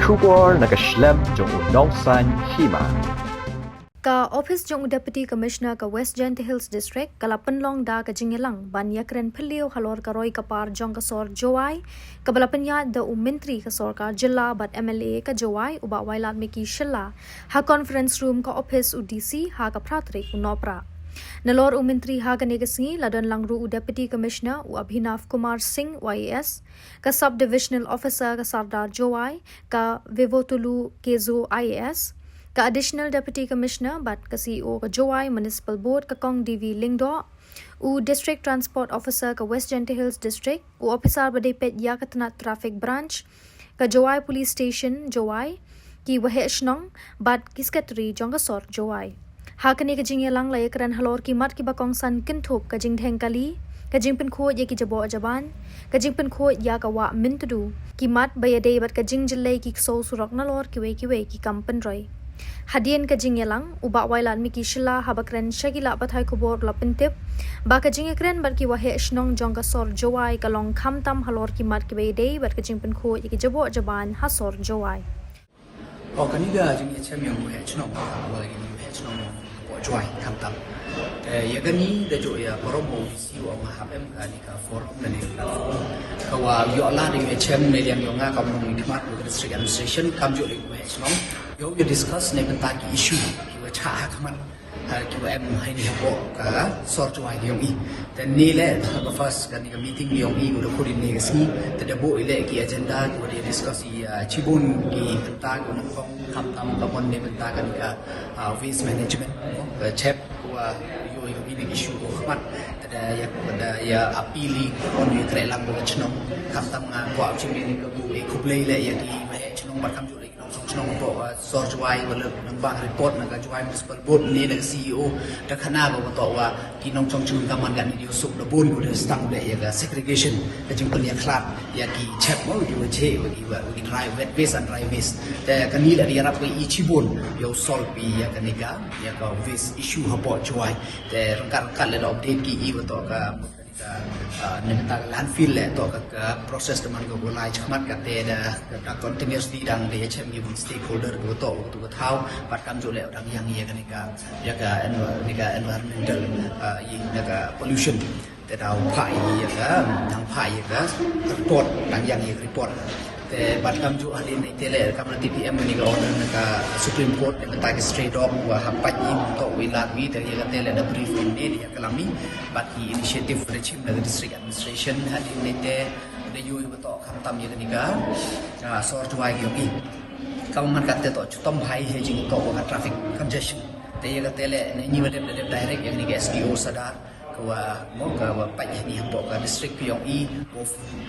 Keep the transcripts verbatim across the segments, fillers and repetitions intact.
Khubor na ka shlem jong u nongsan hima. Ka ophis jong u Deputy Commissioner ka West Jaintia Hills District ka la pynlong da ka jingïalang ban ïakren phylliew halor ka roi ka par jong ka sor Jowai, kaba la pynïaid da u Myntri ka sorkar jylla bad M L A ka Jowai u Bah Wailadmiki Shylla, ha conference room ka ophis u D C ha ka phra tarik u Nohprah. Nalor u Myntri ha kane ka sngi la don lang ruh u Deputy Commissioner u Abhinav Kumar Singh Y A S, ka Sub Divisional Officer ka Sardar Jowai, ka Vivotulu Kezo I A S, ka Additional Deputy Commissioner bad ka C E O ka Jowai Municipal Board ka Kong D V Lyngdoh, u District Transport Officer ka West Jaintia Hills District, u ophisar ba dei peit ïa ka tnat Traffic Branch ka Jowai Police Station, Jowai, ki waheh shnong bad ki secretary jong ka sor Jowai. Ha kane ka jingïalang la ïakren halor ki mat kiba kongsan kynthup ka jingdheng kali, ka jingpynkhuid ïa ki jaboh jaban, ka jingpynkhuid ïa ka wah myntdu, ki mat ba ïadei bad ka jingjyllei ki ksew surok nalor kiwei kiwei ki kam pynroi. Hadien ka jingïalang, u Bah Wailadmiki Shylla haba kren sha ki lad pathai khubor la pyntip ba ka jingïakren bad ki waheh shnong jong ka sor Jowai ka long khamtam halor ki mat kiba ïadei bad ka jingpynkhuid ïa ki jaboh jaban ha sor Jowai. O kane ka jingïachem ïa u waheh shnong, wa ïa u waheh shnong hapoh Jowai khamtam. Te ïa kane da jooh ïa parom u D C u ong hap em kane ka forum, kane ka platform, ka wa ïoh lad ïa u ïachem ne liang ïa nga kum u nongmihkhmat ka district administration, kamjooh leh u waheh shnong, ïoh ïa discuss ne bynta ki issue ki wa chah ha khmat, ha, ki wa em ha ine hapoh ka sor Jowai ka yong i. Te ine leh ha ka first kane ka meeting ka yong i, ka wa da khot ine ka sngi. Te da buh i leh ki agenda ki wa da discuss i, ah, shibun ki bynta ki wa nyngkong, khamtam ka mon ne bynta kane ka, ah, waste management, ka chep, ka wa ïoh ïa kine ki issue ka khmat. Te da ïa, da ïa appeal i ka mon ïa trei lang ka shnong. Khamtam nga kwah u shim ine ka buh i khublei leh ïa ki waheh shnong bad kamjooh leh nongshong shnong hapoh, uh, sor Jowai, wa la nang bang report na ka Jowai Municipal Board ne na ka C E O, da khana ba wa toh wa ki nongshong shnong ka man kane da ïoh suk da bun, ko da stang da ïa ka segregation, ka jingpynïakhlad ïa ki chep, wa ki wa jheh, wa ki wa, wa ki dry, wet waste and dry waste. Te kane la da ïarap ka i shibun ïa u solve ïa kane ka, ïa ka waste issue hapoh Jowai. Te ryngkat ryngkat la da update ki i wa toh ka ka, ah, ne bynta ka landfill leh toh ka, ka process te man ka wa lai shakhmat, kata da, ka, ka continuously dang da ïachem ki bun stakeholder ka wa toh ka, ka thaw, bad kamjooh leh dang ïang ïa kane ka, ïa ka env-, ne ka environmental, ah, ïa, ïa ka pollution. Te da u phah ïa ka, dang phah ïa ka report, dang ïang ïa ka report. Te bad kamjooh hadien te leh kam la tip em ne ka order na ka Supreme Court ne bynta ki stray dog wa hap pait i, mynta wi lad wi, te ïa kata leh da brief ne ïa ka lami bad ki initiative da chim na ka district administration hadien te da ïoh i wa toh khamtam ïa kane ka, ah, sor Jowai ka yong i. Kam man kata toh chitom bha i ha jingtoh wa ka traffic congestion. Te ïa kata leh ne ngi wa dep da dep direct ïa kane ka S D O Sadar ka wa, mo, ka wa pait ïa ni hapoh ka district ka yong i, wa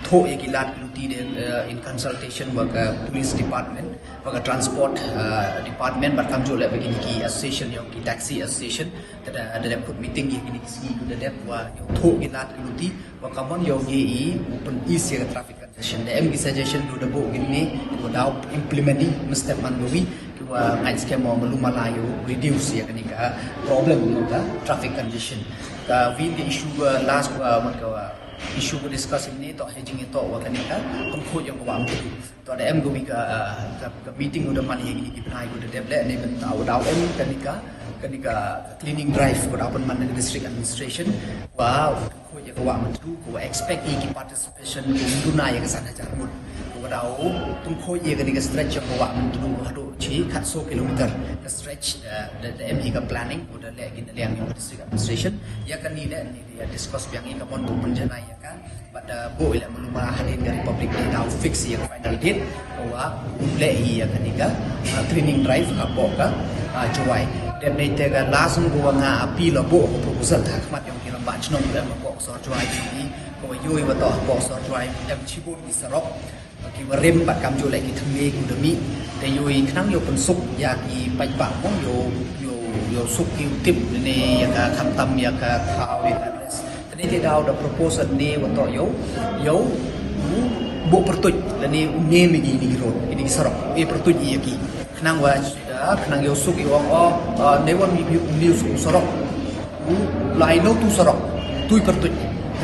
thoh ïa ki lad ki luti de, eh, in consultation wa ka police department, wa ka transport, eh, department, bad kamjooh leh wa kine ki association yong ki taxi association, te da, da dep khot meeting ïa kine ki sngi da dep wa ïoh thoh ki lad ki luti, wa ka mon ïoh ngi i, u pyn-ease ïa ka traffic congestion. Da em ki suggestion du da buh kine, wa da u implement i, mynstep man da wi, ki wa ngeit skhem wa malu mala ïoh reduce ïa kane ka problem ïoh ka traffic congestion. Ka wi ka issue ka last ka, man ka wa issue ka discuss ne toh ha jingïatoh wa kane ka pynkhot ïa ka wah myntdu. Toh da em ka wi ka, ka, ka meeting u da man ïa kine ki bnai u da dep leh ne bynta u da em kane ka, kane ka cleaning drive u da pynman na ka district administration. Wa u pynkhot ïa ka wah myntdu, ka wa expect ïa ki participation ka wa duna ïa ka san hajar ngut. Ka wa da u pynkhot ïa kane ka stretch ïa ka wah myntdu haduh chi khatsaw kilometer. Ka stretch, eh, da, da em hi ka planning, u da leh ki na liang ïa ka district administration. Ïa kane leh ne ïa discuss biang ïa ka mon u pynjanai ïa ka. Bad da buh i leh malu mala hadien ka Republic Day da u fix ïa ka final date. Ka wa u leh ïa kane ka, ah, cleaning drive hapoh ka, ah, Jowai. Dep ne te ka last ka wa nga appeal la buh ka proposal ha khmat yong ki rangbah chnong ka em hapoh sor Jowai ki. Ka wa ïoh i wa toh hapoh sor Jowai em shibun ki sarok ki wa rim bad kamjooh leh ki thymme ki u da mih. Te ïoh i khnang ïoh pynsuk ïa ki paidbah mo ïoh, ïoh, ïoh suk ki u tip ne ïa ka khamtam ïa ka thaw ïa ka address. Te ne te da u da propose ne wa toh ïoh, ïoh u buh pyrtuit lane u ne mi ki ni ki road, ki ni ki sarok. E pyrtuit ïa ki. Khnang wa, ah, khnang ïoh suk ïoh ong, oh, ah, ne wan mi, mi, mi u suk u sarok. U lai no tu sarok, tu i pyrtuit.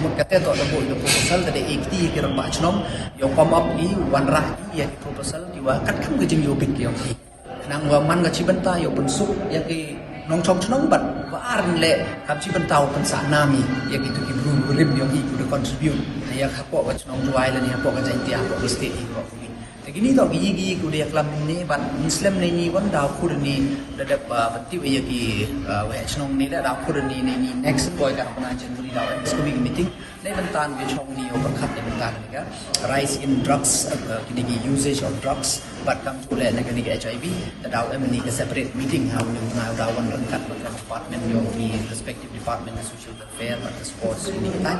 Mut kata to da buh ïa ka proposal, da dei ïa ki rangbah shnong ïa u come up, i wanrah ïa ki proposal kiwa katkam ka jingïohi bit ki ïong i. Nang wa man ka chi bynta ïa u pynsuk ïa ki nongchong shnong bad wa ar leh kam chi bynta u pynsah nam i ïa kitu ki bru rim ïong i ku da contribute ïa hapoh ka shnong Jowai lane hapoh ka Jaintia, hapoh ka state i ko. Te kini to ki yi ki ku da ïa klam ni bad Muslim ne ni wan daw khur ni da dep ba tip ïa ki wa shnong ni da daw khur ni ne ni next boy ka na January daw em school meeting. Nei bynta ni chong ni o berkat nei bynta ni ka rise in drugs, uh, kini ki usage of drugs, bad kam chule na kini ki H I V, da daw em ni ka separate meeting ha ni na daw wan rengkat bad ka department ïong ni respective department, social welfare bad ka sports ni kita.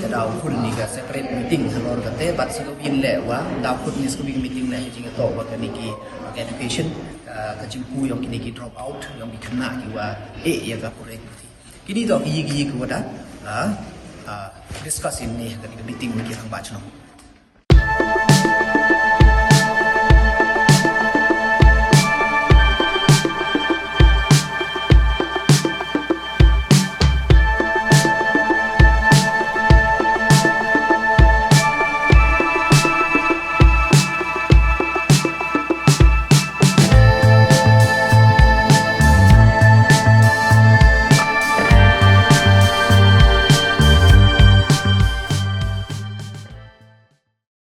Da daw khur ni ka separate meeting halor kata bad sa ka win le wa daw khur ni sa ka win meeting le jing to wa kini ki, uh, education, uh, ka jingku ïong kini ki drop out ïong ki khynnah ki wa eh ïa ka pure. Kini to ki yi ki yi ki wa da, uh, uh, discuss in ni kini ki meeting ki rangbah shnong.